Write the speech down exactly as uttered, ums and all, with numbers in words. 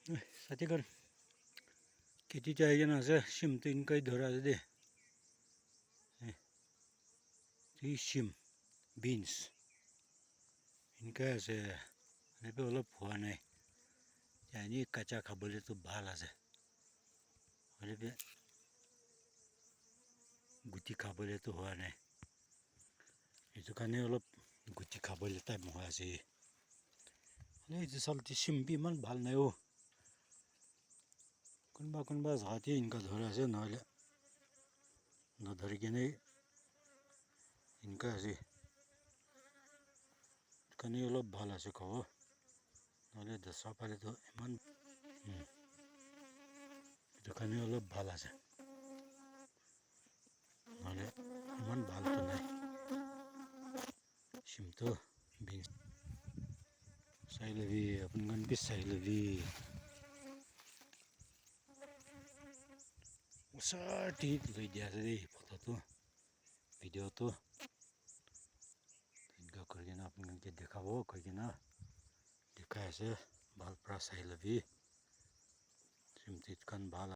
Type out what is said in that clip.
Sati khan, kheti jai kena ase, shim tu enkai dhura ase de. Eh, tu shim, beans. Enkai ase, hoile bi olop hua nai. Enika kacha khabole tu bhal ase. Hoile bi guti khabole tu hua nai. Etu karne olop guti khabole time hua ase. Hoile etu sal te shim bi eman bhal nai o. Kunba kunba jaka te enka dhura ase, nohoile nadhuri kene enka ase. Etu karne olop bhal ase khabo. Nohoile dusra phale toh eman, hmm. Etu karne olop bhal ase. Nohoile eman bhal toh nai. Shim toh beans. Sai lobi, apni khan bi sai lobi. Usor te loi dia ase de photo toh, video toh. Enka kuri kena apni khan ke dikhabo koi kena dikhai ase, bhal para sai lobi. Shim toh etu khan bhal.